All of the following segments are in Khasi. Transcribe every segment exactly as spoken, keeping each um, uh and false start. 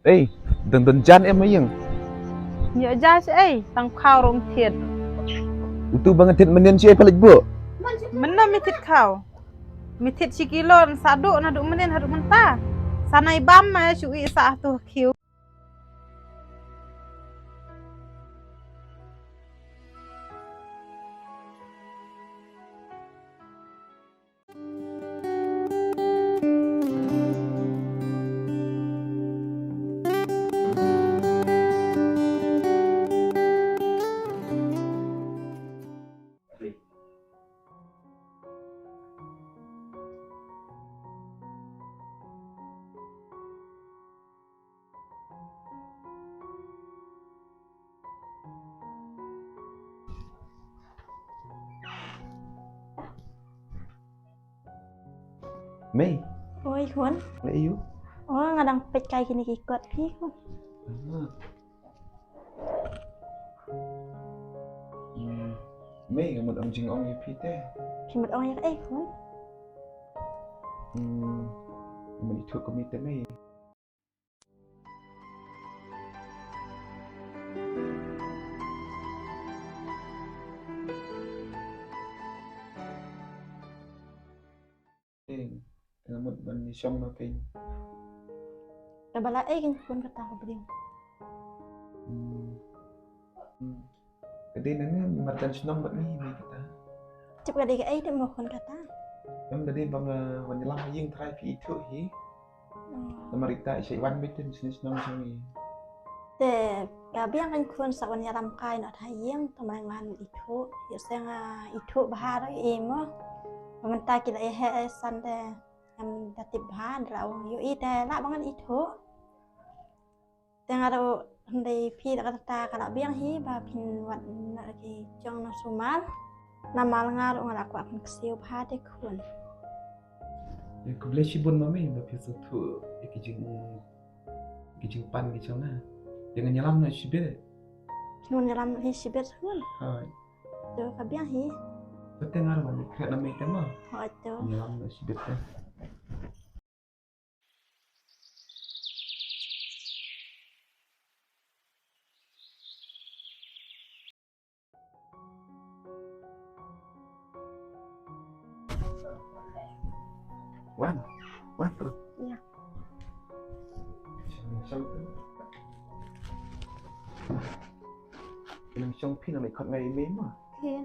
Ei, dang don jan em ha ïing? Ïoh jan shi ei, tang khaw ruh ym thied. Utu ba nga thied mynnin shi ei pha leit buh? Mynno me thied khaw? Me thied shi kilo, sa duh naduh mynnin haduh mynta. Sa nai bam ma shu i sa tu khiew. Mei. Oi, Khun. Leh aiu? Oh, nga dang peit kai kine ki kot phi, Khun. Ah. Hmm. Mei, nga mut ong jingong ïa phi te. Phi mut ong ïa kaei, Khun? Hmm. Nga mut ithuh kumne te, Mei. Eng, nga mut ban ïashong noh kein. Kaba la ei kein Khun kata ka briew. Hmm. Hmm. Ka dei na ngi marjan shnong bad ngi, Mei, kata. Tip ka dei kaei te mo Khun kata? Em, ka dei ba nga wan ïalam ha ïing trai phi ithuh hi. Hmm. Namar ita i shait wan beit te shisien shnong shnong i. Te ka biang kein Khun sa wan ïalam kai noh ha ïing, te ma ngan ithuh, ïoh seng, ah, ithuh bha ruh i mo. Mynta ki la ïa heh san te ngam da tip bha, da la ong ïoh i te lah ba ngan ithuh. Te nga ruh hynrei phi da kata ka la biang hi ba phin wad na ki jong na sumar. Namar nga ruh nga la kwah phin ksiew bha te Khun. Ïa khublei shibun ma Mei ba phi sngewthuh ïa ki jing, ki jingpan ki jong nga. Te ngan ïalam noh shibit. Ngan ïalam noh hi shibit Khun. Hooid. To ka biang hi. Te nga ruh ngan ïakren na Mei te ma. Hooid to. Ngan ïalam noh shibit te. Wan, wan tu. Ïa. Shong, shong. Ïa, shong phi na, me khot ngai email ma. Ïa.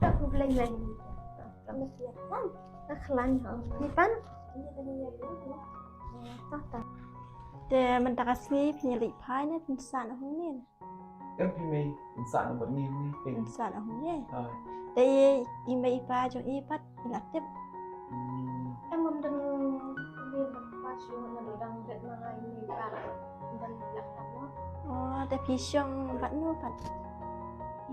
Ka khublei nai. Ka khlaiñ ha. Ni pan. Ta ta. Te mynta ka sngi phin ïa leit phai ne phin sah noh hangne? Em phi Mei, in sah noh bad ngi hangne phi. In sah noh hangne. Ha. Te i mei i pa jong i pat i la tip. Hmm. Em ngam don, ngam don pa shuh, nga dang rit ma nga i mei i pa. Ngam don ïa ka mo. Oh, te phi shong bad no pat?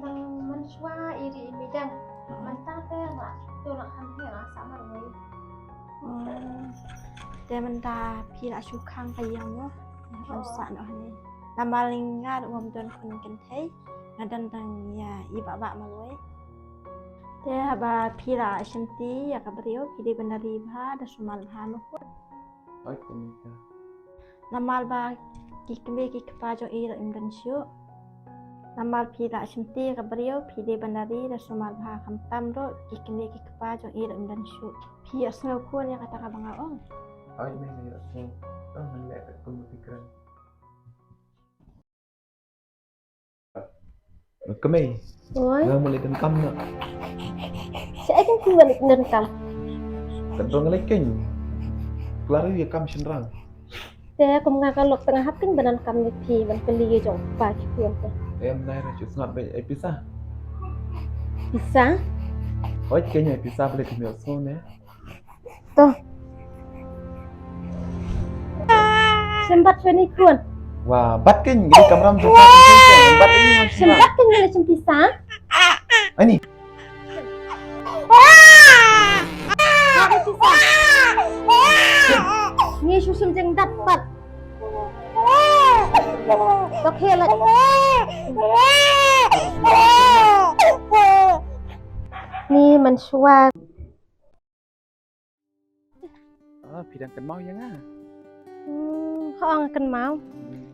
Dang mynshuwa i ri i mei dang. Oh. Mynta te nga to la kham he nga sa marwei. Oh. Te mynta phi la shu khang ka ïing mo? Ngam sah noh hangne. Namar nga ruh ngam don khun kynthei. Nga don tang ïa i Bah Bah marwei. Te haba phi la shimti ïa ka briew phi dei ban da ri bha da sumar bha mo khun. Hooid te mei. Namar ba ki kmie ki kpa jong i ruh im don shuh. Namar phi la shimti ïa ka briew phi dei ban da ri da sumar bha, khamtam ruh ki kmie ki kpa jong i ruh im don shuh. Phi ïohsngew khun ïa kata kaba nga ong? Hooid mei, nga ïohsngew. Tang ngan leh katkum ba phi kren. Ka mei. Oi. Nga mut leit donkam noh. Shaei kein phi mut leit donkam? Ka dang leit kein. Klar ïa kam shynrang. Te kum nga ka lok tang hap kein ban donkam ïa phi ban kylli ïa jong pa ki khun te. Em nai ra shu snap beit ai pisa. Pisa? Oi kein ai pisa beit ki mei sngo ne. To. Shem bat phi ni khun. Wah, bat kein ngi kamram jong ka. Shem bat kein ngi shem pisa. Ani. Ngi shu shem jingdat bat. To khie la. Ni mynshuwa. Ah, phi dang kynmaw ïa nga? Hmm, hooid nga kynmaw. Hmm,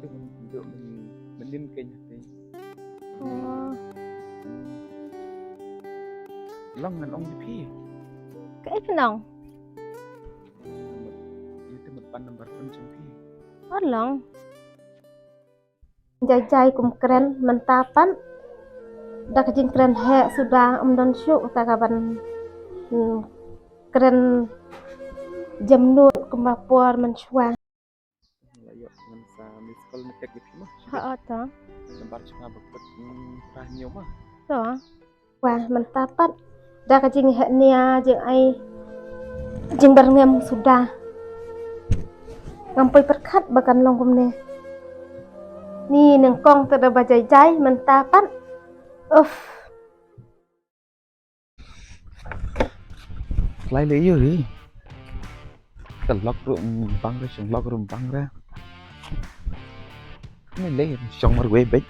tu mynnin, mynnin kein hangtei. Oh. Long ngan ong ïa phi. Kaei phi ong? Ïa te mut pan number phone jong phi. Oh, long. Jai jai kum kren mynta pat. Da ka jingkren heh suda ym don shuh kata kaban, hmm, kren jemnud kumba por mynshuwa. La ïoh ngan sa miss call ne text ïa phi mo. Hooid to. Nambar jong nga ba kut, hmm, phra hynñiew mo. To. Wah, mynta pat da ka jingheh nia jingai jingbyrngem suda. Ngam poi pyrkhat ba kan long kumne. Ni nyngkong te da ba jai jai mynta pat. Uff. Lai le ïa ri. Ka lok ruh bang re, shong lok ruh bang re. Ni le shong marwei beit.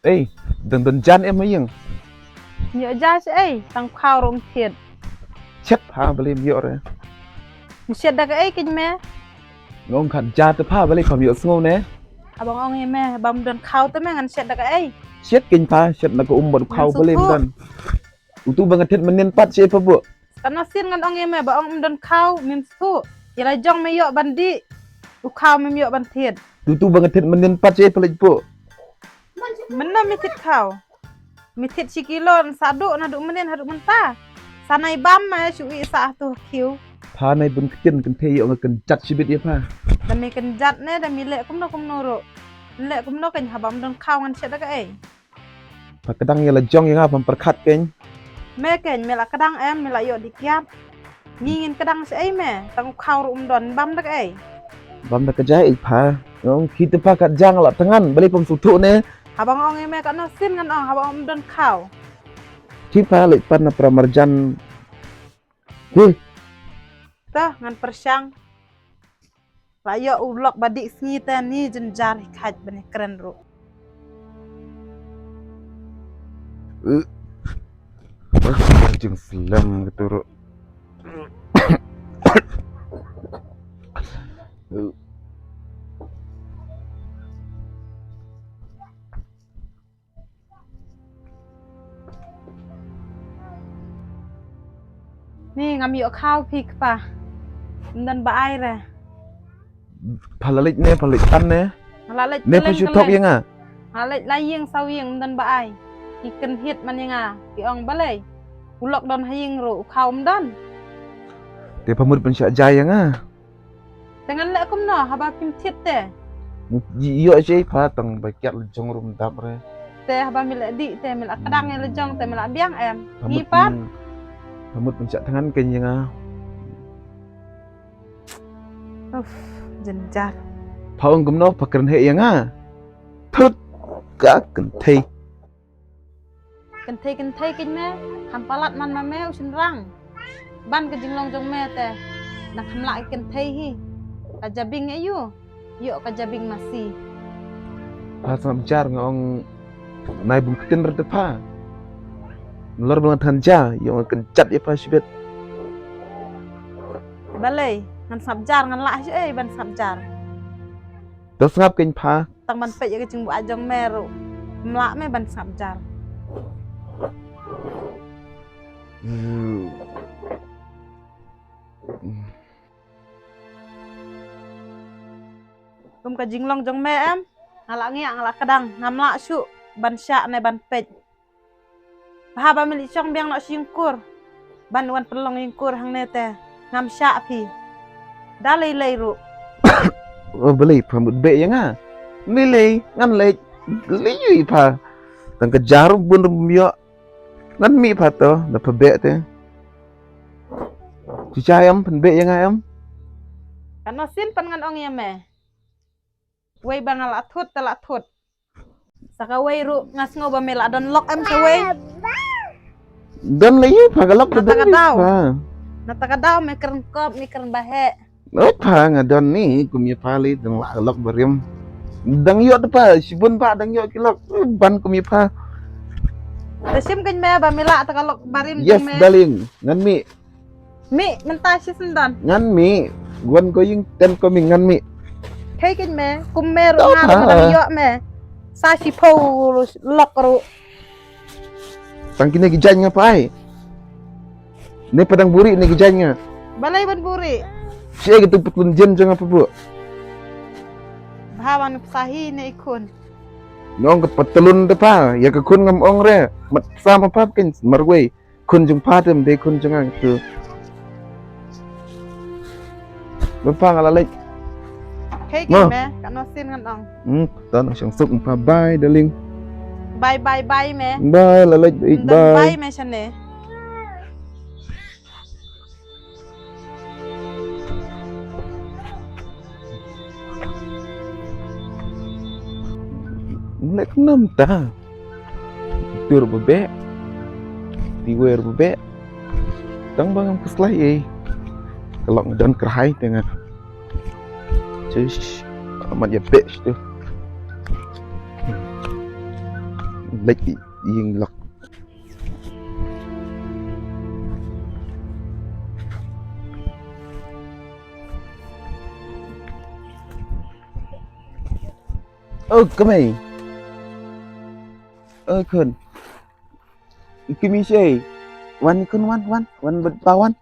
Ei, dang don jan em ha ïing? Ïoh ja shi ei, tang khaw ruh ym thied. Shet ha, balei ym ïoh re? Ym shet da kaei kein me? Nga ong khat ja te pha, balei pham ïoh sngew ne? Haba nga ong ïa me, bam don khaw te me ngan shet da kaei? Shet kein pha, shet na ka um bad u khaw balei ym don. Utu ba nga thied mynnin pat shi ei pha buh. Katno sien ngan ong ïa me ba ong ym don khaw mem sngewthuh. Ïa la jong me ïoh ban dih. U khaw mem ïoh ban thied. Tutu ba nga thied mynnin pat shi ei pha leit buh. Mynno me thied khaw? Me thied shi kilo, sa duh naduh mynnin haduh mynta. Sa nai bam ma shu ïa sa tu khiew. Pha nai bun ktien kynthei ïoh nga kynjat shibit ïa pha. Da me kynjat ne da me leh kumno kumno ruh. Leh kumno kein haba ym don khaw ngan shet da kaei. Pha kdang ïa la jong ïa nga pham pyrkhat kein. Me kein me la kdang em, me la ïoh dih kiad. Ngi ngin kdang shi ei me, tang u khaw ruh ym don, bam da kaei? Bam da ka jai ei pha. Nga ong khie te pha kat ja nga la thngan, balei pham sngewthuh ne? Haba nga ong ïa me katno sien ngan ong haba ym don khaw. Khie pha leit pan na pra marjan. Hi. Te ngan pyrshang. La ïoh u lok ba dih sngi te ni jynjar hi khat ban ïa kren ruh. Jingslem gitu ruh. Ni ngam ïoh khaw phi kpa. Ym don ba ai re. Pha la leit ne, pha leit tan ne. Nga la leit ne, pha shu thok ïa nga. Nga la leit la ïing saw ïing ym don ba ai. Ki kynhied man ïa nga, ki ong balei. U lok don ha ïing ruh, u khaw ym don. Te pha mut pynshah jai ïa nga. Te ngan leh kumno haba phim thied te? Ïoh shi pha tang ba kiad la jong ruh ym dap re. Te haba me leh dih te me la kdang ïa la jong te me la biang em. Ngi pat. Pha mut pynshah thngan kein ïa nga. Uff, jynjar. Pha ong kumno pha kren heh ïa nga. Thut ka kynthei. Kynthei kynthei kein me, kham palat man ma me u shynrang. Ban ka jinglong jong me te, dang kham lah ki kynthei hi. Ka jabieng ïa u, ïoh ka jabieng masi. Pha sngap jar nga ong nai bun ktien re te pha. Nalor ba nga than ja, ïoh nga kynjat ïa pha shibit. Balei, ngan sngap jar ngan lah shi ei ban sngap jar. To sngap kein pha. Tang ban peit ïa ka jingbuaid jong me ruh. Ym lah me ban sngap jar. Kum ka jinglong jong me em. Nga la ngiah nga la kdang ngam lah shuh ban shah ne ban peit. Bha ba me leit shong biang noh shi ïingkur. Ban wan pynlong ïingkur hangne te ngam shah phi. Da lei lei ruh. Oh, balei pha mut beh ïa nga. Lei lei ngan leit. Lei ïa pha. Tang ka jarum bun rum ïoh. Ngan mih pha to da pha beh te. Shisha em, pynbeh ïa nga em. Katno sien pat ngan ong ïa me. Wei ba nga la thut, te la thut. Sa kawei ruh nga sngew ba me la don lok em sa wei. Don lei pha ka lok. Na ta ka daw. Na ta ka daw me kren kop, me kren ba heh. Oi pha, nga don ni kum ïa pha lei, dang la lok barim. Dang ïoh te pha, shibun ba dang ïoh ki lok. Ban kum ïa pha. Te shim kein me ba me la ta ka lok barim. Yes, darling. Ngan mih. Mih, mynta shi snem don. Ngan mih. Wan ko ïing ten ko mih ngan mih. Khei kein me, kum me ruh nga ruh dang ïoh me. Sa shiphew lok ruh. Tang kine ki jaiñ nga pha ai. Ne pa dang buri ne ki jaiñ nga. Balei ban buri? Shi ai kitu patlun jen jong nga pha bu. Bha ban psa hi ne i khun. Nong ka patlun te pha, ïa ka khun ngam ong re. Mat sa ma pha kein marwei. Khun jong pha te ym dei khun jong nga tu. Ba pha nga la leit. Khei kein me, katno sien ngan ong. Hmm, ta nang shang suk pha, bye darling. Bye bye bye me. Bye, la leit bye. Bye me shane. Nek nam ta. Tur bebek. Tiwer bebek. Tang ba ngam khuslai ei. Ka lok nga don kyrhai te nga. Chish. Amat ïa bek tu. Lek ïing lok. O kmie. O khun. Kmie shei. Wan khun wan, wan, wan bad pa wan.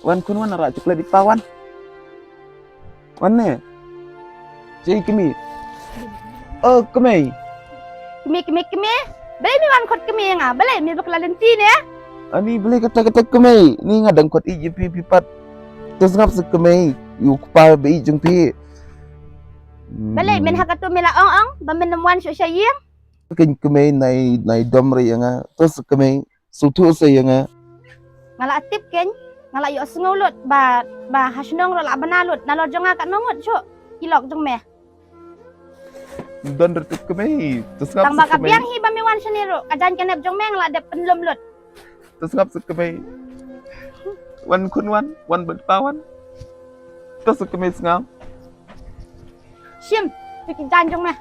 Wan khun wan, ara chocolate i pa wan. Wan ne. Shei kmie. O kmie. Kmie, kmie, kmie. Balei me wan khot kmie nga? Balei me bakla lynti ne? Ani balei kata kata kmie. Ni nga dang khot i ji phi phi pat. To sngap sa kmie. Ïa u kpa ba i jong phi. Hmm. Balei men ha katu me la ong ong ba men ym wan shuh sha ïing? Kein kmie nai, nai dom re ïa nga. To sa kmie. Sngewthuh sa ïa nga. Nga la tip kein, nga la ïohsngew lut ba, ba ha shnong ruh la bna lut, nalor jong nga katno ngut shuh ki lok jong me. Don ruh tip kmie, to sngap sa kmie. Tang ba ka biang hi ba me wan shane ruh, ka jaiñ ka nep jong me nga la dep pynlum lut. To sngap sa kmie. Wan khun wan, wan bad pa wan. To sa kmie sngap. Shim, tu ki jaiñ jong me.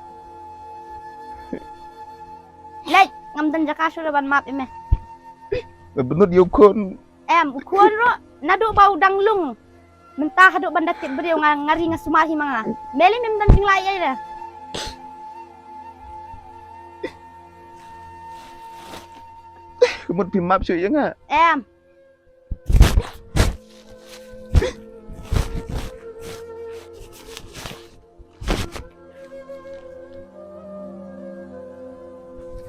Leit, ngam don jaka shuh ban map ïa me. Bynnud ïa u khun. Em, u khun ruh, naduh ba u dang lung. Mynta haduh ban da tip briew nga, nga ri nga sumar hi ma nga. Me lei mem don jinglai ei re. Ka mut phi map shuh ïa nga. Em.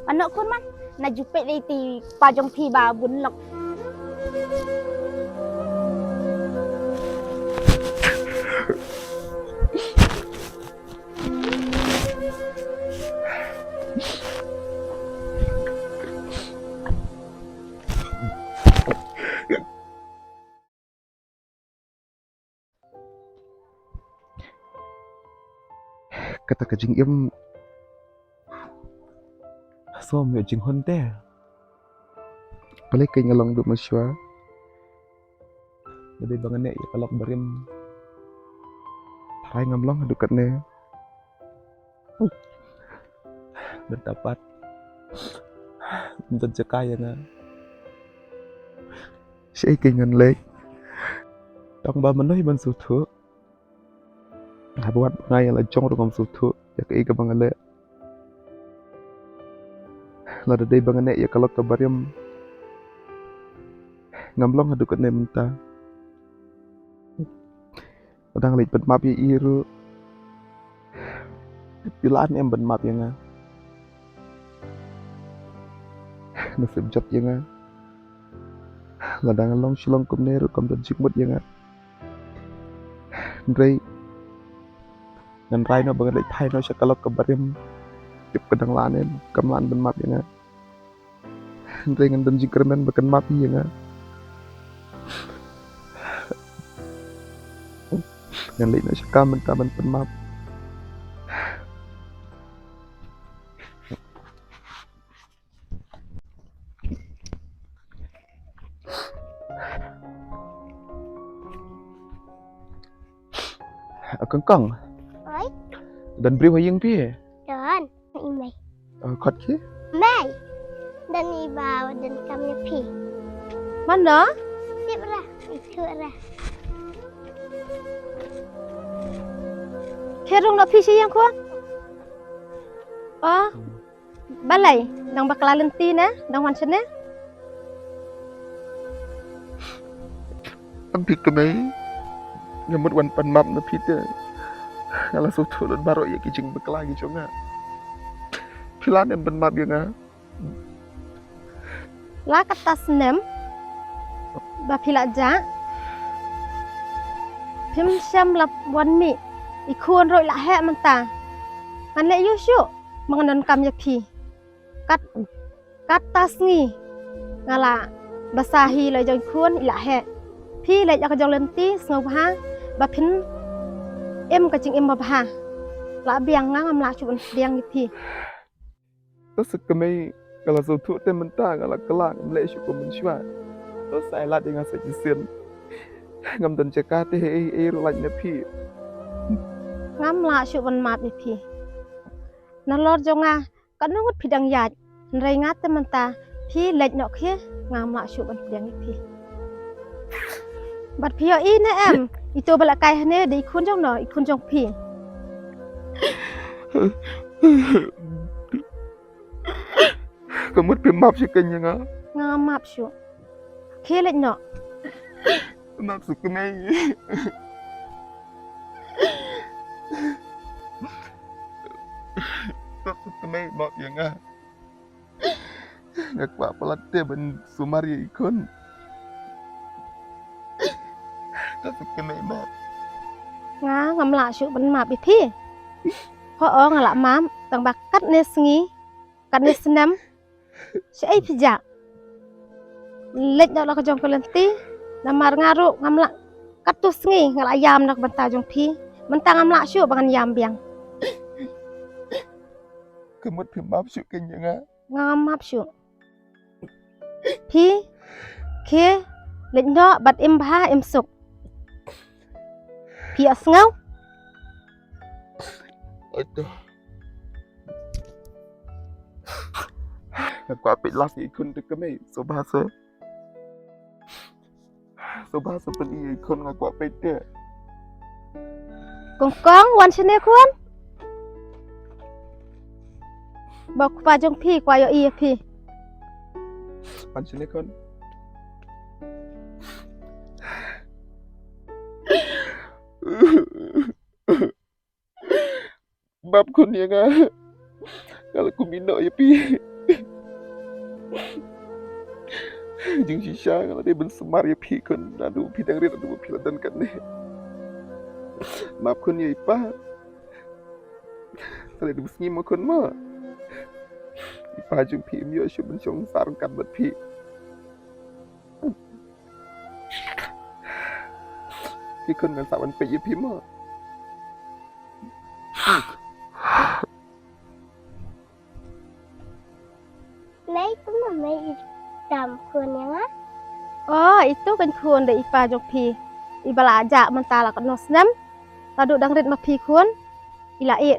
Ano khun man, na ju peit lei ti pa jong phi ba bun lok. Kata ka jingim. Som ïa jinghun te. Balei kein nga long duh mynshuwa. Lada dei ba nga neh ïa ka lok barim. Tharai ngam long haduh katne. Mynta pat ym don jaka ïa nga. Shaei kein ngan leit. Tang ba mynno hi ban sngewthuh. Haba wad nga ïa la jong ruh ngam sngewthuh ïa kaei kaba nga leh. Lada dei ba nga neh ïa ka lok ka barim. Ngam long haduh katne mynta. Lada nga leit ban map ïa i ruh. Phi la an em ban map ïa nga. Nasib jot ïa nga. Lada nga long shlong kumne ruh kam don jingmut ïa nga. Hynrei ngan rai noh ba ngan leit phai noh sha ka lok ka barim. Tip ka dang la ne kam la an ban map ïa nga. Hynrei ngan don jingkyrmen ba kan map ïa nga. Ngan leit noh sha kam mynta ban pynmap. A kong kong. Oi. Don briew ha ïing phi? Don. I mei. Khot ki? Mei. Don i ba wa don kam ïa phi. Mano? Tip ra. I thu ra. Khe rung noh phi shi ïing khun. Oh. Balei, dang bakla lynti ne, dang wan shane? Am phi kmie, nga mut wan pan map na phi te. Nga la sngewthuh lut baroh ïa ki jingbakla ki jong nga. Phi lah ne em pan map ïa nga? La katta snem ba phi la jah, phim shym la wan mih, i khun ruh i la heh mynta. Ngan leh ïu shuh ba ngan donkam ïa phi. Kat, katta sngi nga la basa hi la jong i khun i la heh. Phi leit la ka jong lynti sngewbha ba phin im ka jingim babha. La biang nga ngam lah shuh ban pdiang ïa phi. To sa kmie, nga la sngewthuh te mynta nga la kylla, ngam leh shuh kum mynshuwa. To sa ai lad ïa nga sa shisien. Ngam don jaka te ei ei ruh lait na phi. Ngam lah shuh ban map ïa phi. Nalor jong nga, katno ngut phi dang ïaid. Hynrei nga te mynta phi leit noh khie, ngam lah shuh ban pdiang ïa phi. Bad phi ïohi ne em, ito ba la kai hangne dei i khun jong no, i khun jong phi. Ka mut phi map shuh kein ïa nga. Nga map shuh. Khie leit noh. Map shuh kmie. Map shuh kmie, map ïa nga. Nga kwah palat te ban sumar ïa i khun. Map shuh kmie, map. Nga ngam lah shuh ban map ïa phi. Ho, nga lah map tang ba katne sngi, katne snem. Shaei phi jah? Leit noh la ka jong ka lynti. Namar nga ruh ngam lah, katto sngi nga la ïam na ka bynta jong phi. Mynta ngam lah shuh ba ngan ïam biang. Ka mut phi map shuh kein ïa nga. Nga ngam map shuh. Phi khie leit noh bad im bha im suk. Phi ïohsngew? Aduh. Nga kwah peit last ïa i khun te kmie, sngewbha sa. Sngewbha sa pyni ïa i khun, nga kwah peit te. Kong kong, wan shane khun. Ba u kpa jong phi kwah ïohi ïa phi. Wan shane khun. Map khun ïa nga. Nga la kumno ïa phi. Jingshisha nga la dei ban sumar ïa phi khun, naduh phi dang rit, naduh phi la don katne. Map khun ïa i pa. Sa leh da u sngi mo khun mo. I pa jong phi im ïoh shuh ban shong sah ryngkat bad phi. Phi khun, ngan sa wan peit ïa phi mo. Mei, kumno mei i dam khun ïa nga? Oh, ito kein khun dei i pa jong phi. I ba la jah mynta la katno snem. Naduh dang rit ma phi khun. I la ïeh.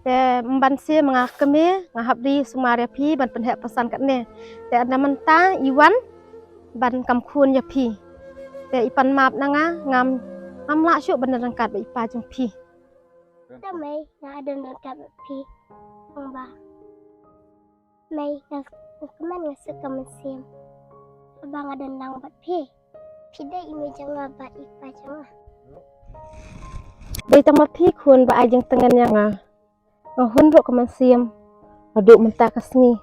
Te ym ban shem nga kmie, nga hap dei sumar ïa phi ban pynheh pyrsan katne. Te na mynta i wan ban kam khun ïa phi. Te i pan map na nga, ngam, ngam lah shuh ban don ryngkat bad i pa jong phi. Te mei, nga don ryngkat bad phi. Ong ba mei, nga, nga kmen nga suk ka mynsiem. Haba nga don lang bad phi. Phi dei i mei jong nga bad i pa jong nga. Dei tang ma phi khun ba ai jingtngen ïa nga. Nga hun ruh ka mynsiem. Naduh mynta ka sngi